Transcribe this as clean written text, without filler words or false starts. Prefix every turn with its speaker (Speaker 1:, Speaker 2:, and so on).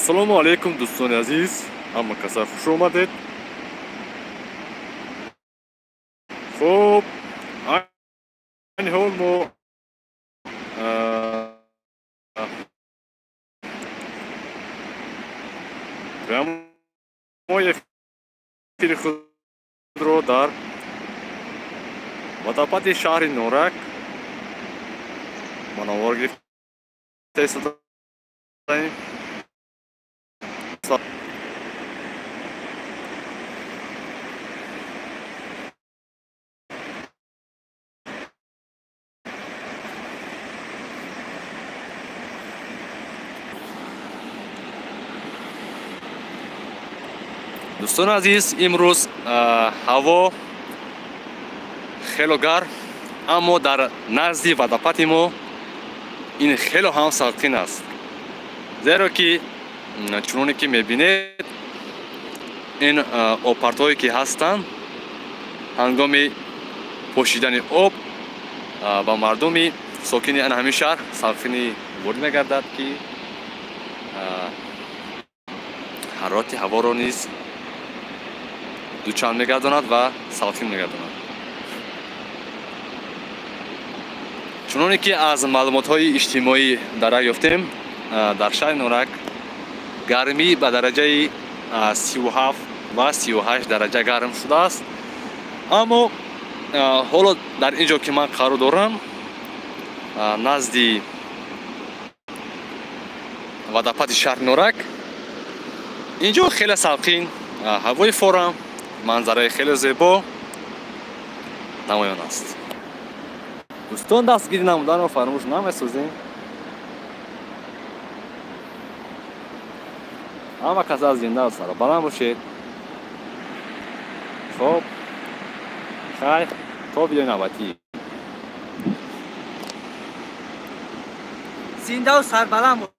Speaker 1: Ассалому алайкум, дӯстони азиз, ҳама каса хуш омадед. Хуб, айни ҳол мо прямой эфири худро дар водопади шаҳри Норак ба навор гирифта истодаем. Дӯстони азиз, имрӯз ҳаво хело гарм, аммо дар назди водопади мо ин хело ҳам салқин аст, зеро ки чуноне ки мебинед, ин обпартҳое ки ҳастанд, ҳангоми пошидани об ба мардуми сокини ана ҳамин шаҳр салқинӣ ворид мегардад, ки ҳарорати ҳаворо низ дучанд мегардонад ва салқин мегардонад. Чуноне ки аз маълумотҳои иҷтимоӣ дарак ёфтем, дар шаҳри Норак гармӣ ба дараҷаи 37 ва 38 дараҷа гарм шудааст, аммо ҳоло дар ин ҷо ки ман қарор дорам, назди водопади шаҳри Норак, ин ҷо хеле салқин, ҳавои форам, манзараи хеле зебо намоён аст. Дӯстон, дастгирӣ намуданро фаромӯш намесозем. Ҳама кас аз зинда сарбаланд бошед. Хоб, хайр, то видеои навбатӣ.
Speaker 2: Зиндаву сарбаланд.